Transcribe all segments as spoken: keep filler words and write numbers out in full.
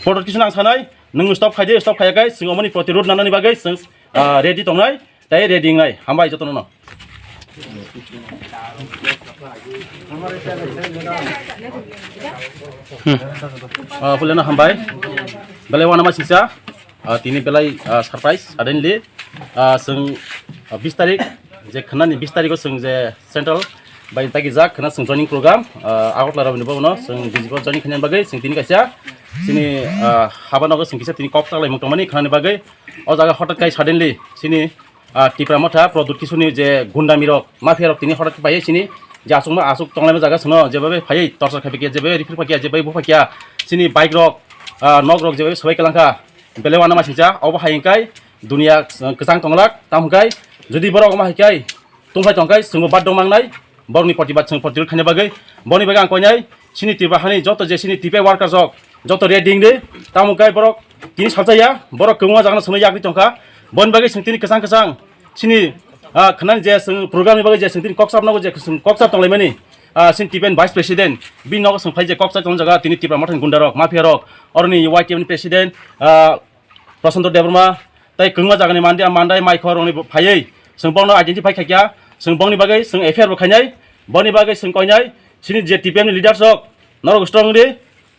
Product kisu nang sanai, nung stop khai di, stop khai kai, sing omoni protirod nanani bagwi sing, ah, ready tongnai, tai ready ngai, hambai jotono no. Hmm. Ah, pulena hambai, belai wana ma sisa, ah, tini belai, ah, surprise, suddenly, ah, sing, ah, bis tarik, je khnani bis tarikh o sing je central bai tagi jak khna sing joining program, ah, Agartala rok ni bo no sing D G P joining khna bagwi sing tini kaisa sini, ah, haba nogo sing kisa tini kok chaklai mung tongmani khnani bagwi o jaga hotat kai suddenly sini, ah, Tipra Motha Pradyot Kishore ni je gundami rok mafia rok tini hotat pai sini je asukma asuk tonglaima jaga sino jeba bai phai torchar khai pakya jeba bai rifil pakya jeba bai bo pakya sini bike rok, ah, nok rok jeba bai sabai kalangkha bele wana ma singcha obo hai kai dunia, ah, kwchang tonglak tam kai jodi borok ma hai kai tungphai tongkai chwngbo baddo mangnai, borokni protibad chwng protirod khaina bagwi. Boni bagwi ang koinai sini Tripura hani joto je sini T P I workers rok joto ready wngdi, tamo kai borok tini salsa ya, borok kwbangma jagano swnwi yagwi tongkha. Boni bagwi chwng tini kwchang kwchang sini, ah, khwnani je chwng program ni bagwi je chwng tini kok chap nago je chwng kok chap tonglaimani, ah, sini T P I ni vice president bini nogo chwng phai je kok chap tong jaga tini Tipra Mothani gunda rok, mafia rok, oroni Y T F ni president, ah, Prashanto Debbarma, tai kwbangma jagani mandi, mandai, maikhor rokni bo phaiwi, chwng bono identify khaikha, chwng bongni bagwi chwng F I R bo khainai, boni bagwi chwng koinai, sini je T P M ni leaders rok, norok strong di,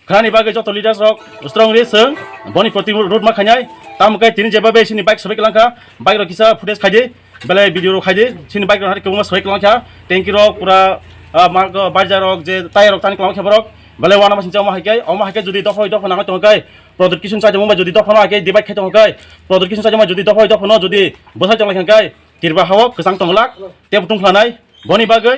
khnani bagwi joto leaders rok strong di, chwng boni proti road ma khainai, tamo khe tini jeba be sini bike sabai kalangkha, bike rok kisa footage khaidi, belai video rok khaidi, sini bike rok hari kwbangma sabai kalangkha, tanki rok pura, ah, ma-, barja rok je tyre rok tani kalangkha borok, belai wana ma sincha omo hai khe, omo hai khe jodi dophoi dopha nangoi tongo khe, Product kisu sajamo bai jodi dophano ake divide khai tongo kai. Product kisu sajamo jodi dophoi dophano jodi bwsai tong lai kha kai. Tirba hao kwchang tong lak. Tebo tong khlanai. Boni bagwi.